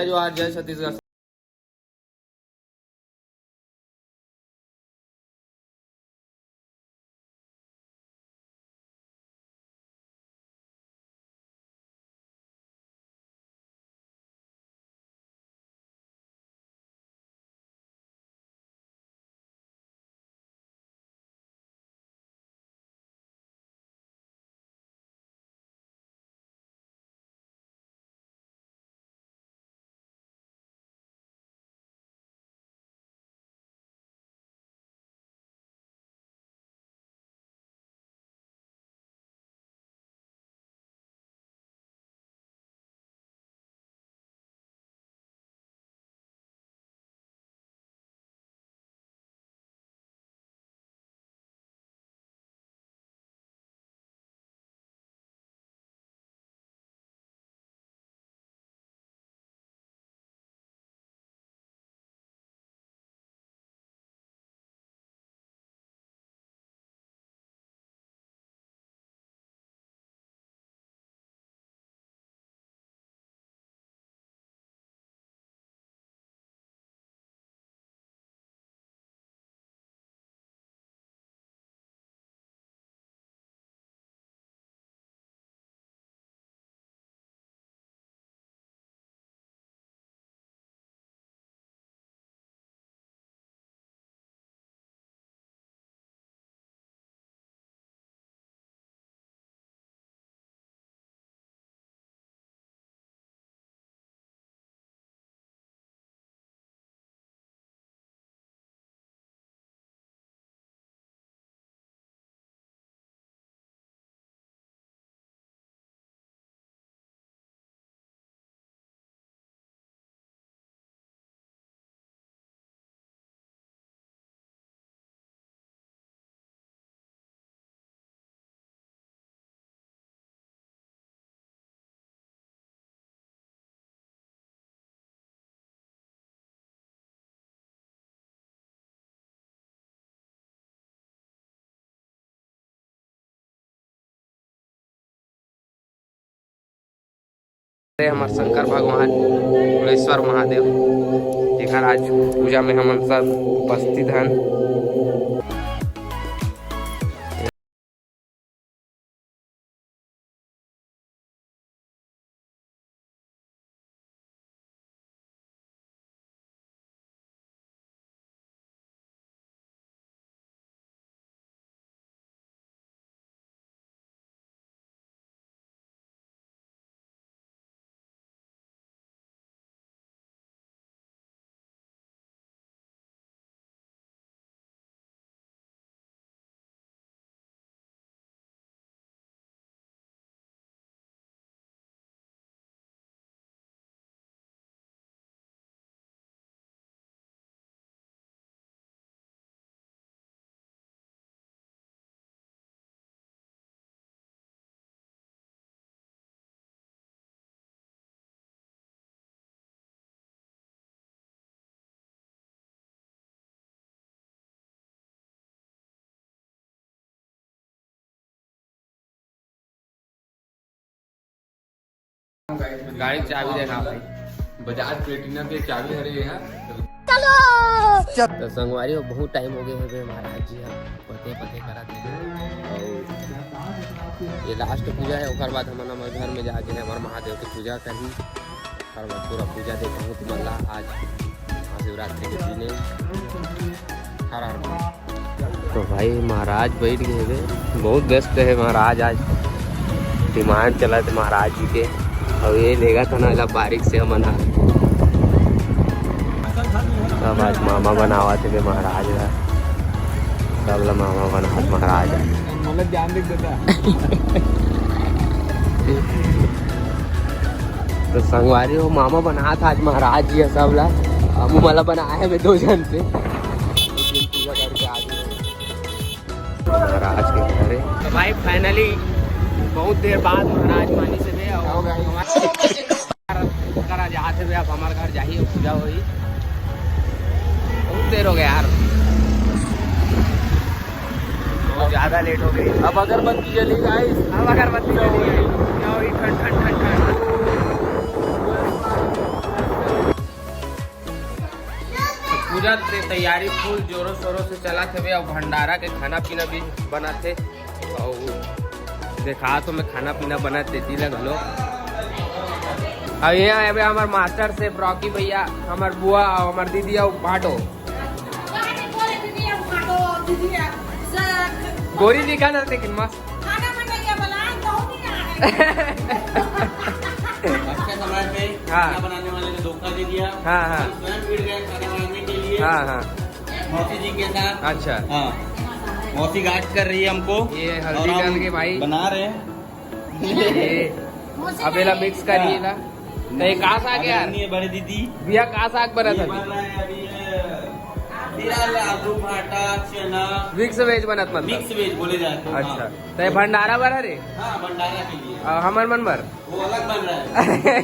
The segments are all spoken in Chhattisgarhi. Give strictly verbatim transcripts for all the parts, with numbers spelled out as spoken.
जय जोहार, जय छत्तीसगढ़। अरे हमर शंकर भगवान, कुलेश्वर महादेव, जेकर आज पूजा में हमन सब उपस्थित हन। गाड़ी के चाबी देखा भाई, बजाज प्लेटिना के चाबी हरे ये ह। तो संगवारी हो, बहुत टाइम हो गए हे महाराज जी ह पते पते करत हे। और ये लास्ट पूजा है, ओकर बाद हमन हमर घर में जाके हमर महादेव के पूजा करही। ओकर बाद पूरा पूजा देखहूँ तुमन ला आज महाशिवरात्रि के दिन हे। हर हर महादेव। तो भाई महाराज बैठ गए हे, बहुत व्यस्त है महाराज आज, डिमांड चलत हे महाराज जी के। और ये लेगा था ना, एला बारीक से हमन ह। सब आज मामा बनावत हे महाराज ला, सब ला मामा बनावत महाराज। मतलब जान देख देता। तो संगवारी हो, मामा बनात हे आज महाराज जी ह सब ला। हमू मन ला बनाए हवे दो झन से। महाराज के घरे। तो भाई finally बहुत देर बाद महाराज मानी से बे और हमारा घर आ जात हे बे, अब हमारे घर जाही और पूजा होही। बहुत देर हो गया यार, बहुत ज्यादा लेट हो गई। अब अगरबत्ती जली गाइस, अब अगरबत्ती जली गाइस। जाओ, ये ठंड, ठंड, ठंड, ठंड। पूजा के तैयारी फुल जोरों शोरों से चलत हवे, अउ भंडारा के खाना पीना भी बनत हे, अउ देखा तो मैं खाना पीना बनत तेती ला घलो। अब यहाँ हवे हमर मास्टर शेफ रॉकी भैया, हमर बुआ अउ हमर दीदी अउ भाटो। गोरी दिखा ना, लेकिन मस्त। खाना बनाइए, बनाए, बहुत ही अच्छा समय पे हाँ। खाना बनाने वाले ने धोखा दे दिया। हाँ, हाँ। हम स्वयं भिड़ गए खाना बनाने के लिए। हाँ, हाँ। मौसी जी के साथ। अच्छा। हाँ। मौसी गाइड कर रही है हमको। ये हल्दी और हम डाल के भाई। बना रहे हैं। ये अब एला मिक्स करिए ला। तो ये का साग है यार? आदरणीय बड़े दीदी। भैया, का साग बनत ये है? बन रहा है अभी, ये फिलहाल आलू, भाटा, चना। मिक्स वेज बनत मतलब? मिक्स वेज बोले जाते हैं, अच्छा। हाँ। तो ये भंडारा बर हरे? हाँ, भंडारा के लिए। और हमर मन बर? वो अलग बन रहा है।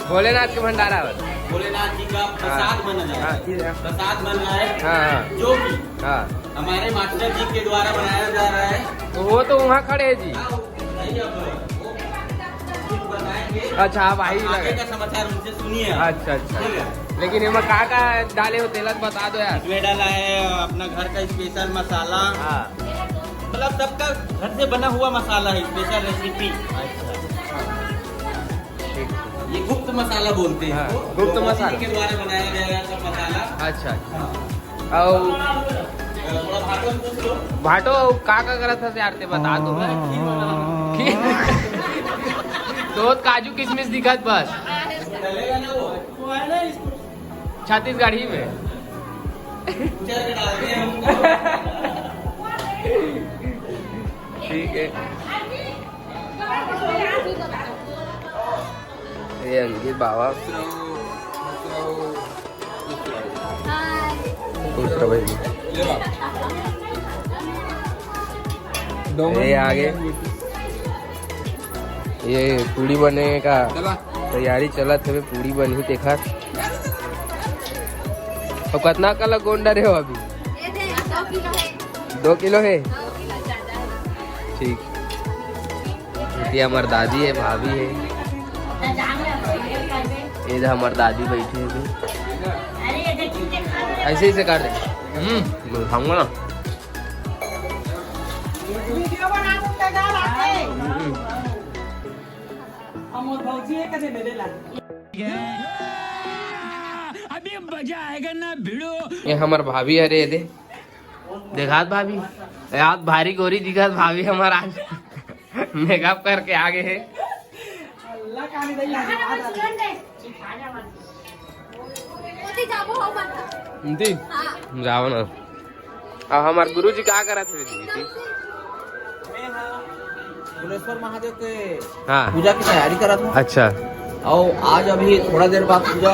भोलेनाथ के भंडारा बर। भोलेनाथ जी का प्रसाद हाँ। बना जा रहा हाँ, है। ठीक है। प्रसाद बन रहा है। हाँ, हाँ। जो भी हाँ। हमारे मास्टर जी के द्वारा बनाया जा रहा है। तो वो तो वहाँ खड़े हैं जी। हाँ, वो नहीं, अब वो खुद बनाएंगे। अच्छा, आप आई आगे लगे। का समाचार उनसे सुनिए आप। अच्छा, अच्छा। ठीक है। लेकिन एमा का का डाले हो, तेला तो बता दो यार। इसमें डाला है अपना घर का स्पेशल मसाला। हाँ। मतलब सबका घर से बना हुआ मसाला है, स्पेशल रेसिपी। अच्छा। ठीक। ये गुप्त मसाला बोलते हैं हाँ, इसको। गुप्त जो मसाला। मौसी के द्वारा बनाया गया है सब मसाला। अच्छा, अच्छा। हाँ। अउ थोड़ा भाटो से पूछ लो। भाटो, अउ का का करत हस यार, ते बता दो। खीर बना रहा हूँ। खीर? तो काजू किशमिश दिखत बस। डलेगा ना वो। छत्तीसगढ़ी में। उजर के डालते हैं हमको। ठीक है। ये अंकित बाबा। खुश रहो भाई। ये आगे। ये पूड़ी बने का तैयारी चलत हवे, पूड़ी बनही तेखर। अउ कतना कला गोंडा रहे हो अभी? ये दे, दो किलो है। दो किलो है? दो किलो ज्यादा है। ठीक। ये हमर दादी है, भाभी है। ये दे हमर दादी बैठी है अभी। ऐसे ही से काट दे। हम्म, खाऊंगा ना। वीडियो बना सकते हैं, डाल आते हैं। हम्म। हम और भौजी है, कदे मेरे ला। अभी मजा आएगा ना भिड़ो। ये हमर भाभी हरे, ये दे। देखात भाभी, याद भारी गोरी दिखत भाभी हमर आज मेकअप करके आ गे हे। अल्लाह का नहीं दई आज। ओती जाबो हो मत। ओती? हाँ। जाओ ना। अब हमार गुरुजी का करत हे दीदी? भुवनेश्वर महादेव के हाँ। पूजा की तैयारी करत हूँ। अच्छा। अउ आज अभी थोड़ा देर बाद पूजा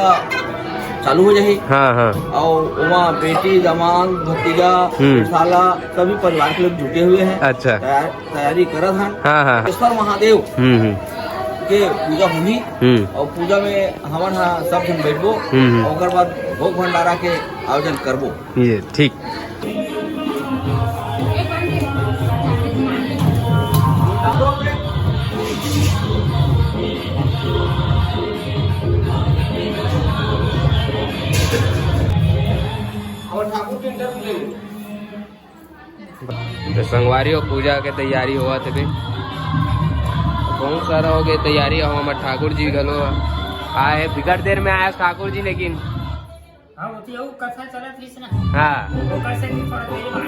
चालू हो जाही। हाँ, हाँ। अउ ओमा बेटी, दामाद, भतीजा, हम्म। साला सभी परिवार के लोग जुटे हुए हैं। अच्छा। तैयार-, तैयारी करत हन। हाँ, हाँ। भुवनेश्वर महादेव हम्म, हम्म। के पूजा होही। हम्म। अउ पूजा में हमन ह सब झन बैठबो। हम्म, हम्म। अउ ओकर बाद भोग भंडारा के आयोजन करबो। ये ठीक। तो संगवारी हो, पूजा के तैयारी होवत हे। बहुत सारा हो गए तैयारी। अउ हमर ठाकुर जी घलो आए हे, बिकट देर में आए हे ठाकुर जी, लेकिन हाँ, ओती अउ कथा चलत रहिस ना। हाँ। ओकर से भी थोड़ा देर बाद।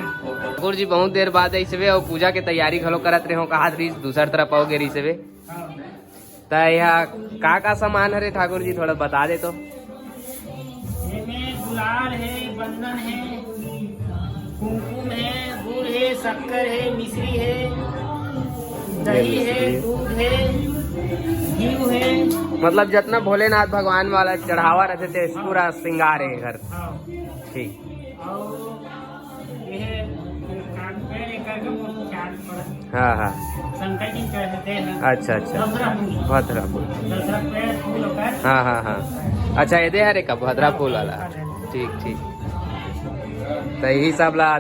ठाकुर जी बहुत देर बाद अइस हवे अउ पूजा के तैयारी घलो करत रहे हो, कहात रहिस दूसर तरफ अउ गे रहिस हवे। हाँ। त यहाँ का का सामान हरे ठाकुर जी, थोड़ा बता दे तो। एमे गुलाल हे, बंदन हे, कुमकुम हे, गुड़ हे, शक्कर हे, मिश्री हे, दही हे, मिश्री। दूध हे, घीव हे। मतलब जितना भोलेनाथ भगवान वाला चढ़ावा रहते थे, पूरा श्रृंगार हे घर। हाँ। ठीक। अउ ये कान पेड़ एकर के बहुत ख्याल पड़ा। हाँ, हाँ। शंकर जी चढ़ते हैं। अच्छा, अच्छा। भद्रा फूल। भद्रा फूल। दसरा पेड़ फूल होता है। हाँ, हाँ, हाँ। अच्छा, ये दे हरे का भद्रा फूल वाला। हाँ, हाँ। ठीक, ठीक। तो यही सब ला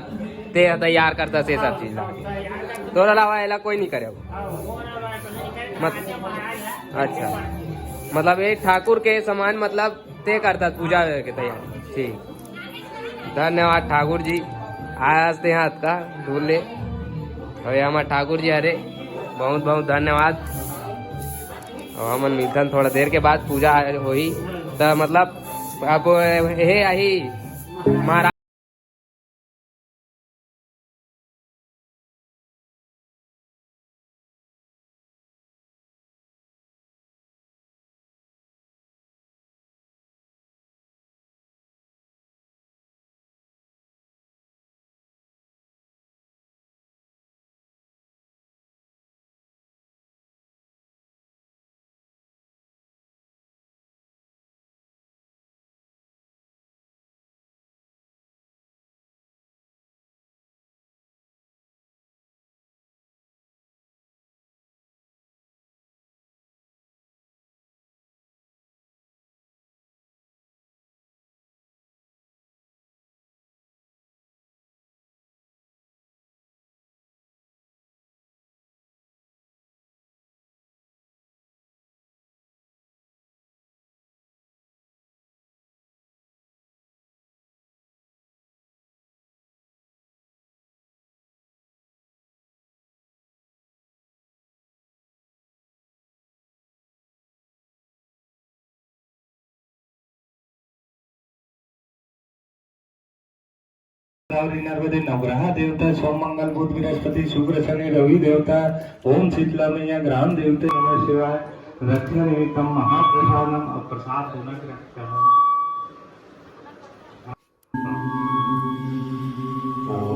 ते तैयार करता से सब चीज ला। हाँ, तैयार करता। तोर अलावा एला कोई नहीं करे। हाँ, वो वाला तो नहीं करे, मत-, महाराज है। अच्छा। मतलब ये ठाकुर के सामान, मतलब ते करता पूजा के तैयार। ठीक, धन्यवाद ठाकुर जी। आज ते हाथ का धूल ले, अउ ये हमर ठाकुर जी हरे, बहुत बहुत धन्यवाद। अउ हमन मिलथन थोड़ा देर के बाद, पूजा होही, त मतलब अब हे आही महाराज। और इनर बदे नवग्रह देवता, सोम, मंगल, बुध, बृहस्पति, शुक्र, शनि, रवि देवता, ओम शीतला मैया, ग्राम देवता, नमः शिवाय, रक्षा निमित्तम महाप्रसादम, और प्रसाद दोनों के रखता है।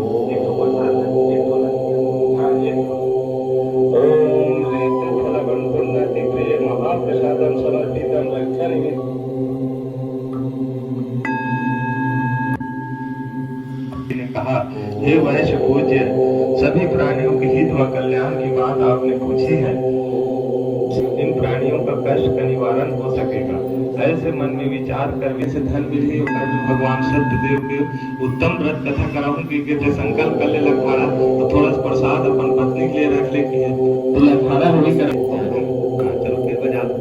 ओम महाप्रसादम समर्पितम रक्षा निमित्तम। ने कहा, हे वैश्य पूज्य, सभी प्राणियों के हित व कल्याण की बात आपने पूछी है। इन प्राणियों का कष्ट का निवारण हो सकेगा। ऐसे मन में विचार कर, वैसे धन मिले, भगवान सत्यदेव के उत्तम व्रत कथा कराहूं कि कहते संकल्प कर ले लखाड़ा, तो थोड़ा सा प्रसाद अपन पत्नी के लिए रख ले कि है, तो लखाड़ा होली कर। चलो फिर बजा दो।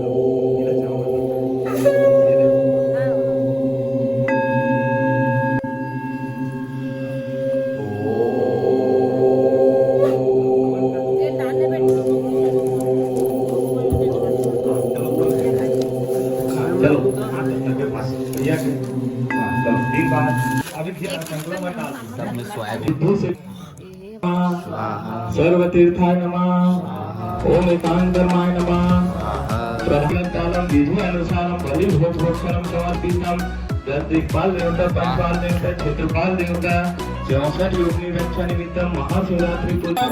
चलो, भैया के, हाँ, चलो, ठीक बात। अभी फिर संक्रमण आ गया। सब में स्वाहा। बुद्धू से स्वाहा। सर्वतीर्थाय नमः। स्वाहा। ओम एकांतरमाय नमः। स्वाहा। प्रधान कालम विधि अनुसारम बलि भोग भोक्षणम समर्पितम। दस दिक्पाल देवता, पंचपाल देवता, क्षेत्रपाल देवता, चौसठ योगिनी रक्षा निमित्तम महाशिवरात्रि पूजा।